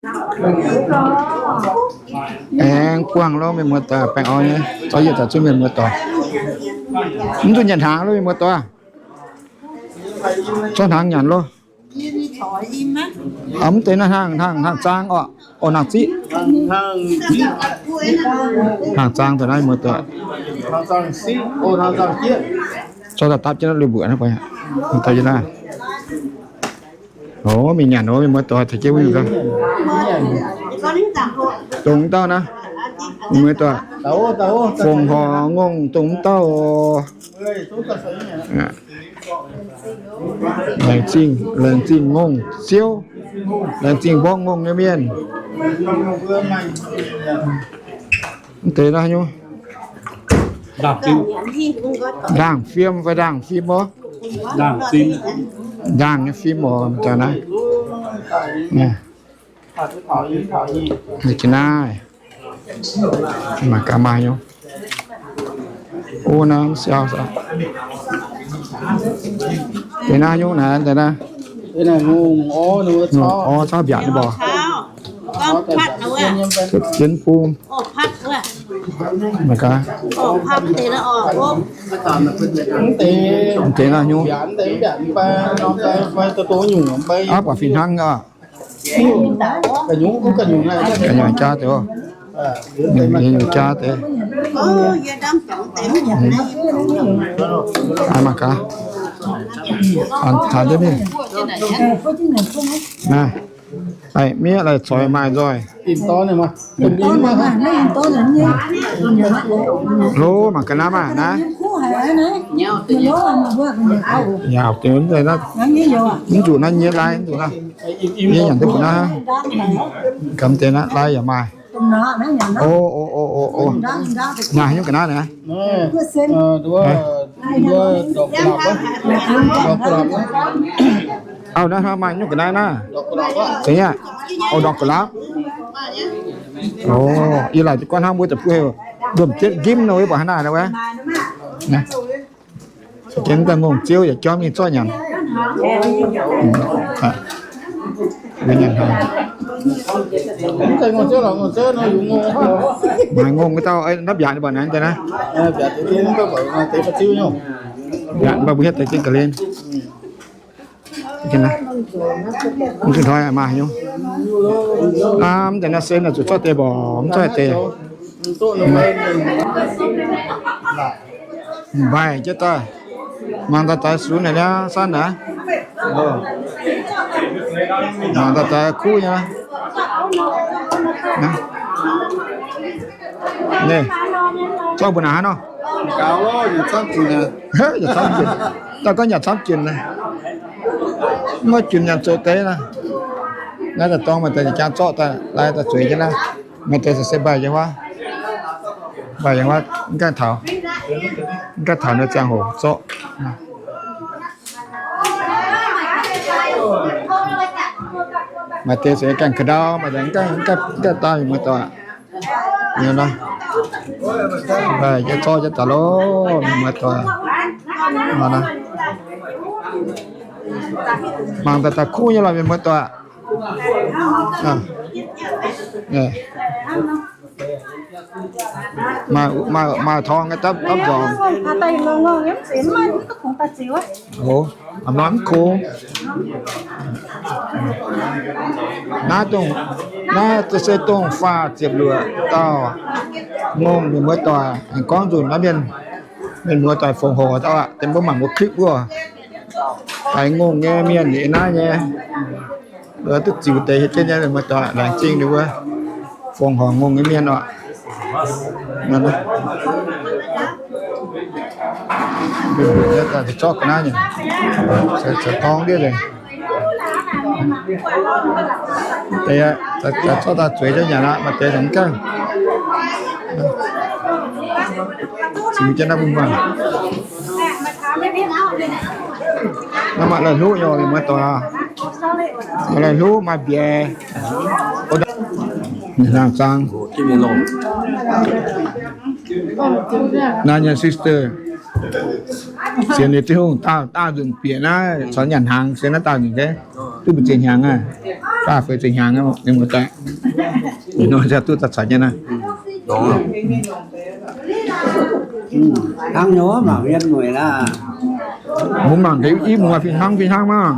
Aengx buangh lov, mienh muoz-doic, baengh orn nyei, zorqv yietc zaux zunv mienh muoz-doic. Mv zuqc nyanc hnaangx lov, mienh muoz-doic. Zorqv hnaangx nyanc lov. Mv deix naaiv hnaangx, hnaangx, hnaangx zaang orqc. Orqc, hnaangx ziqv. Hnaangx zaang daaih naaiv, mienh muoz-doic. Zorqv daaih dapv jienv naaiv lui mbuoqc naaiv. Oc, mingh nyanc oc, mienh muoz-doic, taux jienv wuov nyungc gaax. Dongh dauh naaiv, mienh muoz-doic, fongc horc ngongh dongh dauh oc. Laengz zingh, laengz zingh ngongh ziouv, laengz zingh mborqv ngongh nyei mienh. Mv deix naaiv nyungc ndaangh fim fai ndaangh fim oc. Ndaangh nyei fim oc, mienh muoz-doic naaiv. Naaiv ga'naaiv, maaih ga'maah nyungc. O, naaiv siau. Deix naaiv nyungc naaiv, deix naaiv. Ngongh orv caux mbiaatc nyei mborqc. Jienv bung. Maaih gaax. Deix naaiv nyungc. Aav, baac fih hnangv oc. Ga'nyungc jaav deix oc. Nyungc jaav deix. Maaih gaax. Taux jienv mingh. Miev laaix coix maaih nzoih. Hlo mangc ga'naaiv maah naaiv. Yaac deix mv zuqc naaiv nyei lai, mv zuqc naaiv. Nyei nyanc duqv mbuo naaiv. Gamh deix naaiv lai yaac maaih. O, o, o, o, o. Naaiv nyungc ga'naaiv naaiv. Auv, naaiv hnangv maaih nyungc ga'naaiv naaiv. Zeiz nyei aqv. O, ndortv gu'lapv. O, yie laaic duqv gorngv hnangv mbuo deic-bung heuc ndomh jietv njimv nor, wuov baac hnangv naaiv nor wuov. Za'gengh daaih ngongh ziouv yaac jauv mingh zorqv nyanc. Maaih ngongh wuov dauh, napv yaac ninh mbuo naaiv deix naaiv. Yaac mbuo hietv deix jienv ga'hlen. Mv hnoi maaih nyungc. Mv deix naaiv sen naaic zuqc zorqv deix mborqc, mv zorqv deix. Mbaih jienv daaih. Mangc daaih daix sunx naaic niaa, sanv naaic. Mangc daaih daix kuv nyei. Naaiv, zorqv mbuo naaic hnangv nor. Yaac camv junc. Dauh gorngv yaac camv junc naaic. Mv maaih junc nyanc zoqc deix naaic. Naaiv daaih dorng maaih deix jaa zorqv daaih lai daaih zueiz jienv naaiv. Maaih deix se mbaih yiem wuov, mbaih yiem wuov, mv gaengh taux, mv gaengh taux ninh ziangh hoc zorqv. Maaih deix se gaengh ka'ndau, maaih deix mv gaengh dau, mienh muoz-doic. Mbaih jienv zorqv jienv daaih loh, mienh muoz-doic. Mangc daaih daaih kuv nyei lorqc, mienh muoz-doic. Maaih torngv nyei dapv nzorngc. Hnoi mv kungx. Naaiv dongh, naaiv se dongh faah ziepc luoqc dauh ngongh mienh muoz-doic aengx gorngv nzunc naaiv mienh, mienh muoz-doic fongc hoc dauh aqv. Deix mbuo mangc mbuo clip wuov, haiz ngongh nyei mienh yiem naaiv nyei. Duqv ziux deix hieh jienv nyei mienh muoz-doic, laengz zingh ninh mbuo fongc hoc ngongh nyei mienh oc. Zorqv ga'naaiv nyei, zorqv dorng ndiev nzengc. Deix zorqv daaih zueiz jienv nyanc aqv, maaih deix mv gaengh. Ziux jienv naaiv mbuo mangc. Naaiv maaih la'hluqv nyei, mienh muoz-doic. Maaih la'hluqv, maaih mbiaec. Nangc zaang. Naaiv nyei sister, sienx liuz Tin-Hungh daauh, daauh nzunc bieqc naaiv caux nyanc hnaangx, sienx naaiv daauh nzunc, duqv mbu'ziex hnyangx aqv. Baav feix ziepc hnyangx, ninh muoz-doic. Ih hnoi duqv daaih caux jienv naaiv. Hnangv nor mangc yiem mueic laac. Mbuo mangc deix i muoz fih hnangv fih hnangv maah.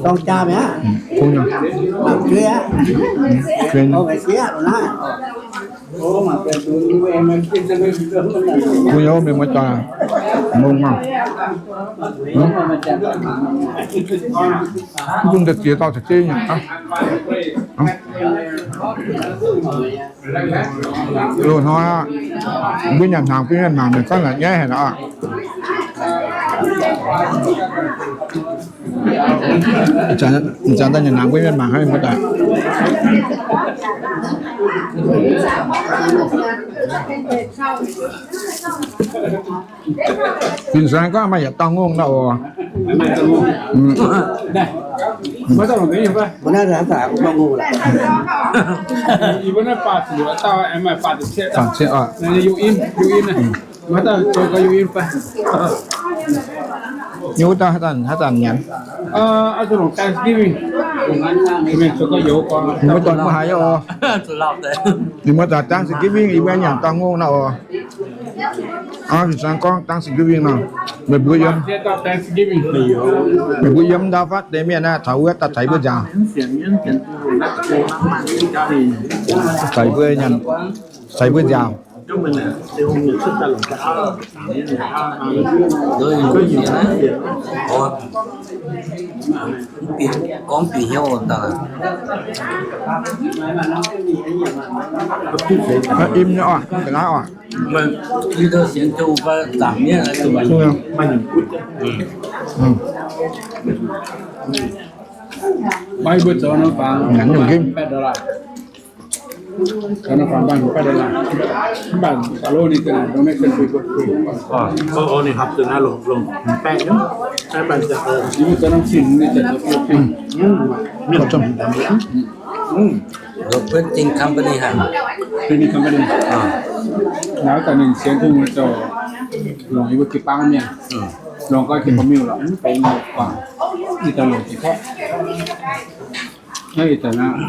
Dorng jaa mi'aqv. Mangc jueiv aqv. Kuv youz mienh muoz-doic, mungh maah. Mv bun deix ziex dauh caux jienv nyanc. Loz-hnoi aqv, mbuo nyanc hnaangx, mbuo nyanc hnaangx mienh gorngv naaic nyaiv haic aqv. Ih zanc daaih nyanc hnaangx mbuo mienh mangc haic muoz-doic. Fin-saeng gorngv maaih yietc dauh ngongh nor oc. Nyei wuov dauh haaix zanc, haaix zanc nyanc? Muoz-doic mbuo haiz oc. Ninh muoz-doic Thanksgiving yie mbuo nyanc dauh ngongh nor oc. Aa, fin-saeng gorngv Thanksgiving nor, meih mbuo yiem, meih mbuo yiem ndau fatv deix mienh aeqv, taux wuov daaih caux yie mbuo nziaauc. Caux yie mbuo nyanc, caux yie mbuo nziaauc. Gorngv bieqc hnyouv daaih. Im nyei oc, ga'naaiv oc. Yie dou sienx Tin-Hungh fai zaangc mienv, mbuo zoux norm fangx, zoux norm fangx, mv baac ninh donation fee, fee. Ninh zoux norm cing, ninh zoux fee. Printing company haic. Printing company. Naaiv daaih ninh sienx Tin-Hungh zoux, longc yie mbuo jiu-baang mienh, longc gorx jienv ba'miuh lorqc, mv benx guangc, ih daaih longc jiez kaeqv. Naaiv ih zanc naaiv,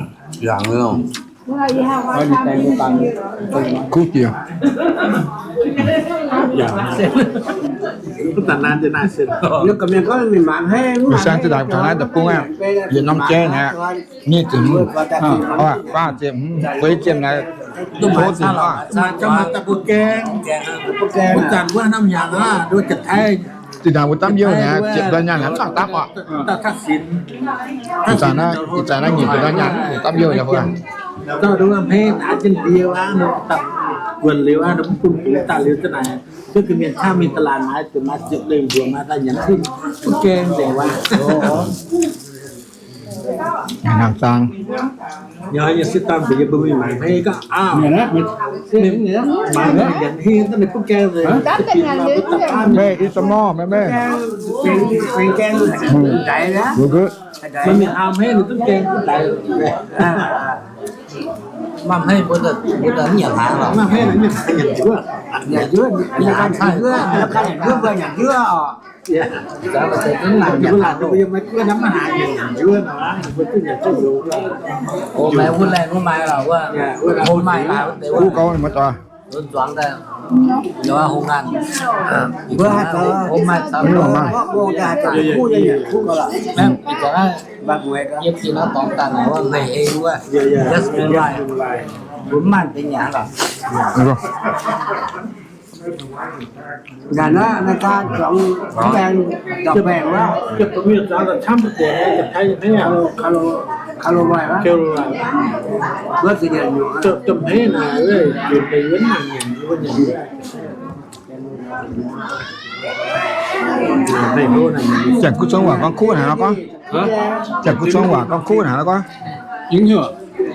kuv jiex. Mbuo saeng zinh ndaangc taux naaiv deic-bung aqv, yietc norm jaiv naaiv, nyic ziepc, faah ziepc, feix ziepc naaiv, tov zinh aqv. Zinh ndaangc mbuo dapv youh naaiv, ziepc ndorn nyaanh mv baac dapv oc. Ih zanc naaiv, ih zanc naaiv nyic ziepc ndorn nyaanh dapv youh yaac mv Nangc zaang. Meih, it's a mall, meih, meih. Good, good. Maaih hmei mbuo nyanc hnaangx lorqc. Nyanc hnaangx, nyanc njuov oc. Hov, maiv wuov laengh wuov maaih lorqc wuov. Hov maaih laaix wuov deix wuov. Kuv gauv maiv doic. Nzuonx zuangx daaih, hov maaih caux, hov maaih caux. Mv baac ih zanc naaiv yie pin naaiv dorngx daaih wuov, meih hei wuov, just moonlight. Mbuo mv maaih deix nyanc lorqc. Nyanc aqv, naaiv daaih zuangx baengh, zuangx baengh wuov. Wuov za'gengh nyungc. Janx kuv cong waac gorngv kuv naaic lorqc gorngv. Janx kuv cong waac gorngv kuv naaic lorqc gorngv.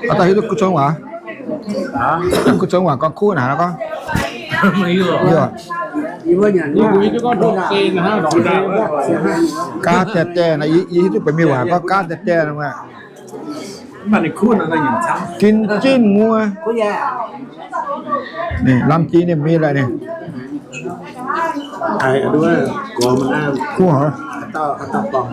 Aa, daaih hiuv duqv kuv cong waac. Janx kuv cong waac gorngv kuv naaic lorqc gorngv. Gaav die die naaic, yie hiuv duqv benx mienh waac gorngv gaav die die naaic. Gin jin muoz. Lamh jiex ninh mingh lorqc ninh. Kuv haic. Kuv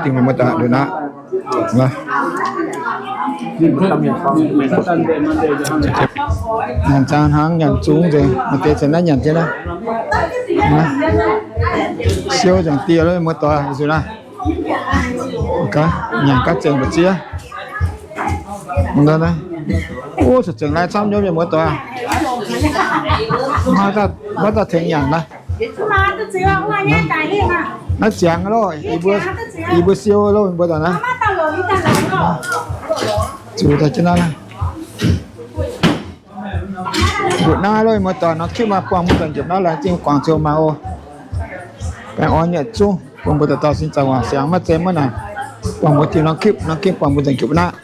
dingc meih muoz-doic nduqc naaiv. Nyanc zaang hnangv, nyanc zungv nzengc, maaih deix zanc naaiv nyanc jienv naaiv. Siou nzengc dieh lo, muoz-doic, nzuqc naaiv. Nyanc gaav zengc mbu'ziex. Wuov, zuqc zengc lai camv nyei mienh muoz-doic. Maiv daaih tengx nyanc naaiv. Naaiv ziangx loh, yie mbuo siou loh, mbuo daaih naaiv. Zuqc daaih jienv naaiv. Mbu'naaiv loh, muoz-doic, norm kipv maaih buangh mbuo daaih njiepc naaiv, laengz zingh guangc ziouc mangc oc. Baengh orn yietc zungv bun mbuo dauh dauh sin zaangc wangc siangx maiv zeiz maiv naaic. Buangh mbuo diuh norm kipv, norm kipv buangh mbuo daaih njiepc naaiv.